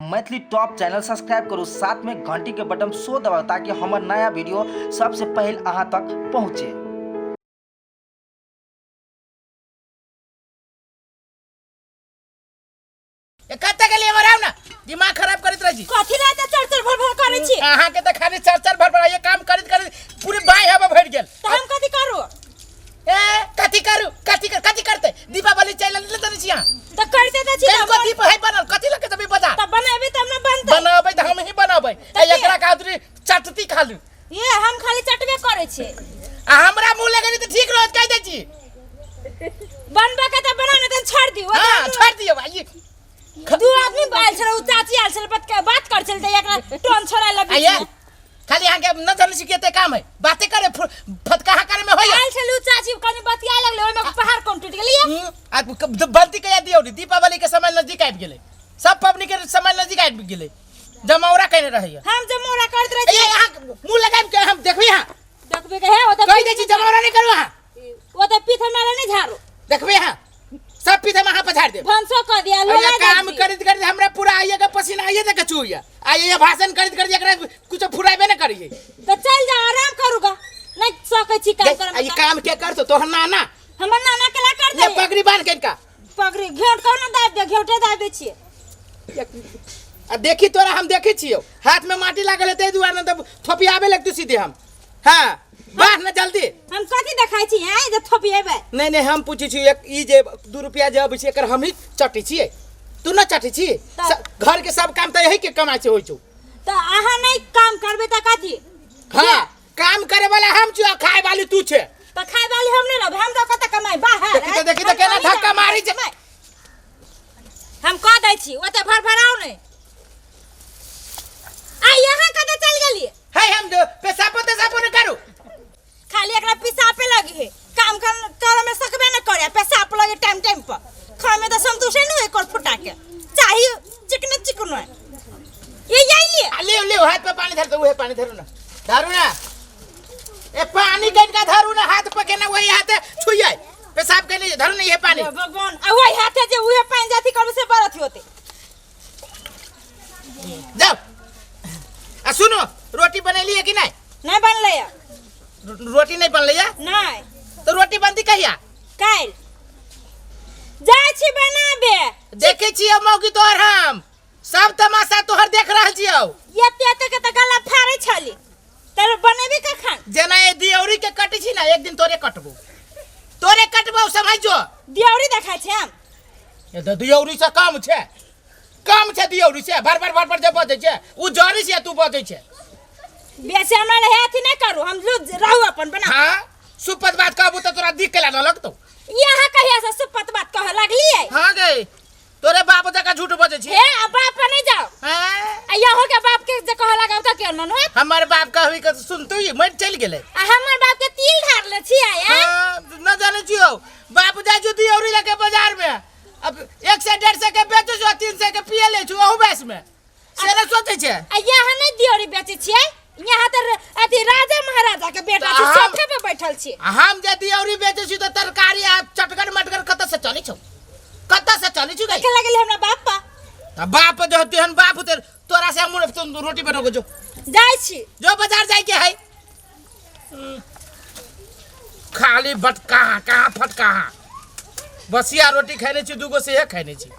Maithili top channel subscribe करू, साथ में घंटी के बटन सो दबाउ ताकि हमर नया वीडियो सबसे पहले अहाँ तक पहुँचे। ए, कतऽ गेलियै एम्हर आउ ने, दिमाग खराब करैत रहै छी। कथी लए एते चर चर भर भर करै छी? अहाँके तऽ खाली चर चर भर भर ये काम करैत करैत पूरे बाँहि हवा भरि गेल। तऽ हम कथी करू? ए, कथी करू, कथी कर, कथी करतै? दीपावली चलि एलै तऽ छी अहाँ। तऽ करिते तऽ छी। तऽ कथी है बनल, कथी लऽ के जेबै बाजार? तऽ बनेबै तब ने बनतै। बनाबै तऽ हमही बनाबै। तऽ ए, एकरा खातिर चटती खालू। ये हम खाली चटबे करै छी। आ हमरा मुँह लगेली तऽ ठीक रहत, कहि दै छी। बनबे के तऽ बना, नहि तऽ छोड़ दियौ। हाँ, छोड़ दियौ भाई। दू आदमी आयल छलै, उ चाची आयल छलै, बात कर छलै तऽ एकरा टोन छोड़ाय लग। आ ये खाली अहाँके न जानै छी कते काम है, बाते करे फटकाहा करे में होइया। आयल छलै उ चाची, कनि बतियाय लगलै, ओहिमे पहाड़ कोन टूटि गेलै ये? आ बंती कहिया दियौ रे? दीपावली के समय नजदीक आबि गेलै, सब पबनी के समय नजदीक आबि गेलै, जमौरा कने रहैया। हम जमौरा करैत रहै ए छी। अहाँ मुँह लगाबि के हम देखबै अहाँ। देखबै के हे ओतऽ। कहि दै छी, जमौरा नहि करू अहाँ। ओतऽ पीठ हमरा लए नहि झाड़ू। देखबै अहाँ, सब पीठ हम अहाँ पछाड़ि देब। भनसो कऽ दिया अरे लोला। काम करैत करैत हमरा पूरा आइए के पसीना आइए तक चूइया, आइए भाषण करैत करैत एकरा कुछ फुराबे नहि करिए। तऽ चलि जा, आराम करू गा, नहि सकै छी काम करऽ। आ ई काम के करतो? तोहर नाना। हमर नाना केला करतै? ले पगड़ी बांध के इनका। पगड़ी घेंट कहुना दाबि दे, घेंटे दाबि दै छियै। आ देखी तोरा, हम देखै छियौ, हाथ में माटी लागल है ताहि दुआरे, ने तऽ थोपियाबे लगतौ सीधे हम। हाँ, बांध ना जल्दी। हम कथी देखाइ छी आँय जे थोपिएबै? नहीं नहीं, हम पूछै छी, एक ई जे 2 रुपया जे अबै छै, एकर हमही चटै छियै, तू न चटै छी? घर के सब काम तऽ यही के कमाइ छै, होइ छौ। तऽ अहाँ नहि काम करबै तऽ कथी? हाँ, काम करे वाला हम छियो, खाए वाली तू छे। तऽ खाय वाली हम नहि रहबै, हम तऽ कतऽ कमाइ बाहर? देखी तऽ, देखी तऽ केना धक्का मारै छै। हम कह दै छी, ओते भरभराउ नहि। आ यहाँ कतऽ चलि गेलियै? है, हम जो पेशाबो तेशाबो नहि करू। खाली एकरा पेशाबे लगी है, काम करे में सकबे न करे, पेशाब लगे टाइम टाइम पर, खाए में तऽ संतोषे नहीं होय, कर फुटा के चाही चिकन चिकन ये आइए। आ ले ले, हाथ पे पानी धर दो, उहे पानी धरू ना, धरू ना, ए पानी कन का धरू ना, हाथ पे केना वही हाथ छुइए पेशाब के नहीं, धरू ना ये पानी। हे भगवान, आ वही हाथे जे उहे पानी जाती करबे से बरत होते। जाओ। आ सुनो, रोटी बनेली है कि नहीं? नहीं बनलै है। रोटी नहीं बनलै है? नहीं। तो रोटी बनती कहिया? काल्हि जाइ छी बनाबे। देखे छियै मौगी तोहर, हम सब तमाशा तोहर देख रहल छियौ। एते एते के तऽ गला फाड़ै छली, तर बनेबी कखन? जेना ये दियौरी के कटै छी ना, एक दिन तोरे कटबो, तोरे कटबो, समझ जो। दियौरी देखाइ छै हम? ए तऽ दियौरी से कम छै? कम छै दियौरी से? भर भर भर भर जे बजै छै, उ जरी छै, तू बजै छै। बेसी हमरा लए अथी नहि करू, हम लूज रहू अपन बना। हाँ, सुपत बात कहबू तऽ तोरा दिख केला न लगतौ। यहाँ कहिया से सुपत बात कहऽ लगलियै? हाँ गई, तोरे बाप जकाँ झूठ बजै छी। हे, आ बाप पर नहि जाओ। हाँ? आ यहो के बाप के जे कहऽ लागब तऽ केना न होत? हमर बाप कहबी के सुनतू ही मरि चलि गेलै। आ हमर बाप के तिल ढारले छियै आँय? हाँ, न जानै छियौ, बाप जाइ छौ दियौरी लके बाजार में, अब 100 150 के बेचै छौ, 300 के पिए लै छौ, अहू बस में से नहि सोचै छै। आ यहाँ नहि दियौरी बेचै छियै, यहाँ तऽ अथी राजा महाराजा के बेटा तऽ छै, हम- सोफे पे बैठल छी। आ हम जे दियौरी बेचै छी तऽ तरकारी आ चटगर मटगर कतऽ से चलै छौ, कतऽ से चलै छौ गई? देखे लगली हमरा बाप पा। तऽ बाप जे तेहन बाप होतै तोरा से, हम तुम रोटी बनोगे जो। जाइ छी। जो, बाजार जाय के है। खाली बटका कहाँ फटका। बसिया रोटी खेने छी दूगो से खैने छी।